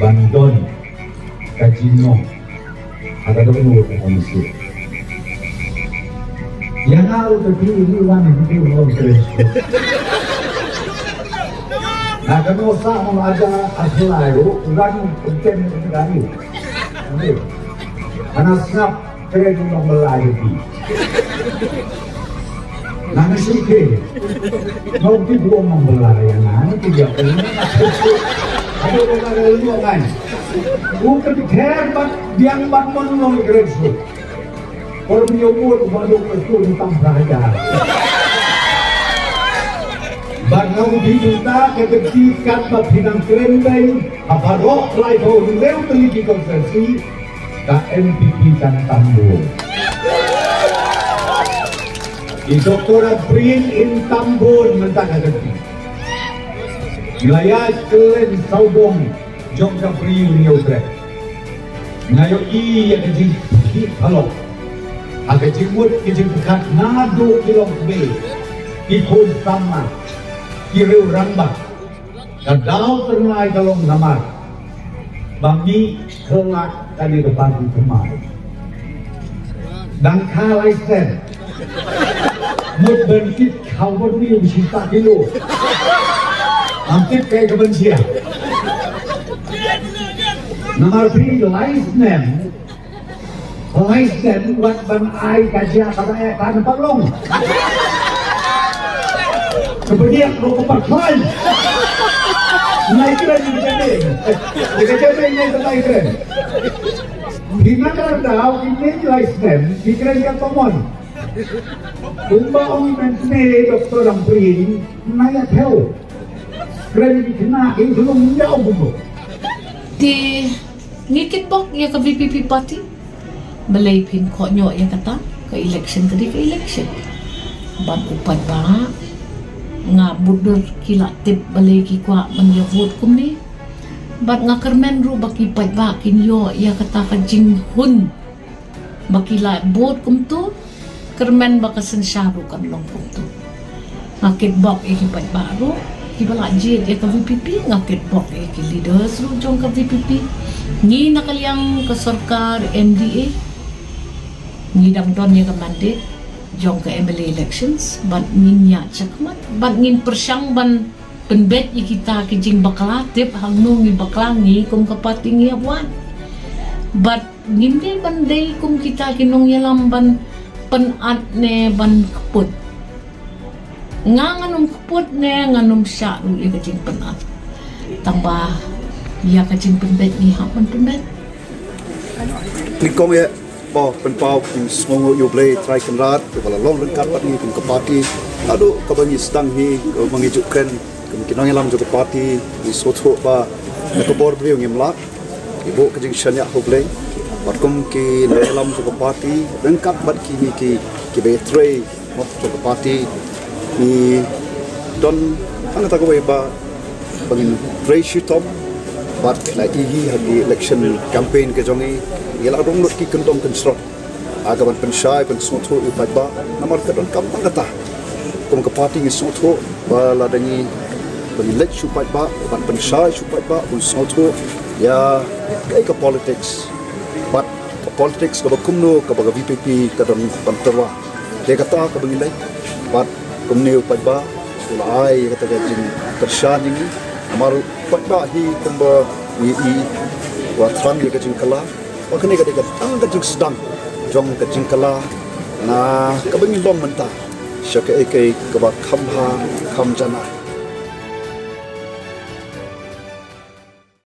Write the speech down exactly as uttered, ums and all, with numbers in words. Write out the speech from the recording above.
Ban don ka jingong ha ka dohnud ka kongsi. Ïa nga ruh ka dei ruh wan ha ka dohnud ka kongsi. Na ka dohnud sa ma aja aslai ruh wan kem ka dei. Ana sngap kren u nong Blai ïa phi. Nang shu kren. Nong ki buom nong Blai ïa nang ki ïa phi. Aduh, nong Blai ïa nang. U ka dikher bad biang bad mon nong kren shu. Por bi ïa u mut ba duk ka shu ni tam praja. Bad nong bi tu ta ka dikti kat ba phi nang kren dei. Ba baroh lai ba u lew teli ki konstituensi. Ka N P P kan tambun. I Doktor Ampareen in tambun mynta ka dang. Nga ïa kren sawdong jong ka Bri u Hynñiewtrep. Nga ïohi ïa ka jingpyni phalok. Ha ka jingmut ka jingpyrkhat naduh ki longkmie, ki khun samla, ki riew rangbah. Ka daw tynrai ka long namar ba ngi khlak kane ka party thymmai. Dang kha lai snem. Mut ban kit khaw ban mi u shi ta kilo. Am tip kai ka ban sia. Namar phi lai snem. Lai snem wat ban ai ka jia kaba eh kan palong. Kaba diak ro kaba khlaiñ. Nai kren ni kene. Ni kene ni kene nai kren. Di na ka daw ini lai snem di kren ka tomon. Kumba ong i Menteri Doktor Ampareen, nai ya theo. Kren di kena di belum jauh belum. Te ngi kitbok ïa ka V P P party. Balei phin khoh ñiuh ïa kata ka election ka dei ka election. Bad u paidbah nga bud dur ki la tip balei ki kwah ban ïa vote kumne. Bad nga kyrmen ruh ba ki paidbah kin ïoh ïa kata ka jinghun ba ki la vote kumto. Kyrmen ba ka synshar ruh kan long kumto. Nga kitbok ïa ki paidbah ruh kiba la jied ïa ka V P P, nga kitbok ïa ki leaders ruh jong ka V P P. Ngi na ka liang ka sorkar M D A ngi dang don ïa ka mandate jong ka M L A elections bad ngin ïa checkmat bad ngin pyrshang ban pynbeit ïa kita ki jingbakla, tip hangno ngi bakla, ngi kum ka party ngi ïa wan. Bad ngim dei ban dei kum kita ki nongïalam ban pynat ne ban kput. Nga ngan ym kput ne ngan ym shah ruh ïa ka jingpynat. Tangba ïa ka jingpynbeit ngi hap ban pynbeit. Nyngkong ïa ba pynpaw ka jingsngewnguh ïa U Blei Trai Kynrad kaba la long ryngkat bad ngi kum ka party. Haduh kaba ngi sdang hi kaba ngi ju kren kum ki nongïalam jong ka party, ngi sngewthuh ba na ka bor briew ngim lah. Ngi buh ka jingshaniah ha U Blei. Bad kum ki nongïalam jong ka party ryngkat bad kine ki, kiba ïatrei jong ka party, ngi don hangta kawei ba ba ngin trei shitom bad la ïohi ha ki election campaign ka jong ngi, ngi la rung lut ki kyndong kynshrong ha kaban pynshai pynsngewthuh ïa u paidbah. Namar ka donkam tang kata. Kum ka party ngi sngewthuh ba lada ngi, ba ngi leit sha u paidbah ban pynshai sha u paidbah ban sngewthuh ïa kaei ka politics. Bad ka politics kaba kumno kaba ka V P P ka don ban tyrwa. Te kata kaba ngi leit bad kumne u paidbah u la ai kata ka jingkyrshan ïa ngi. Namar u paidbah hi kumba ngi i, u la thrang ïa ka jingkylla. Bad kane ka dei ka tang ka jingsdang jong ka jingkylla na kaba ngi long mynta sha kaei kaei kaba kham bha kham janai.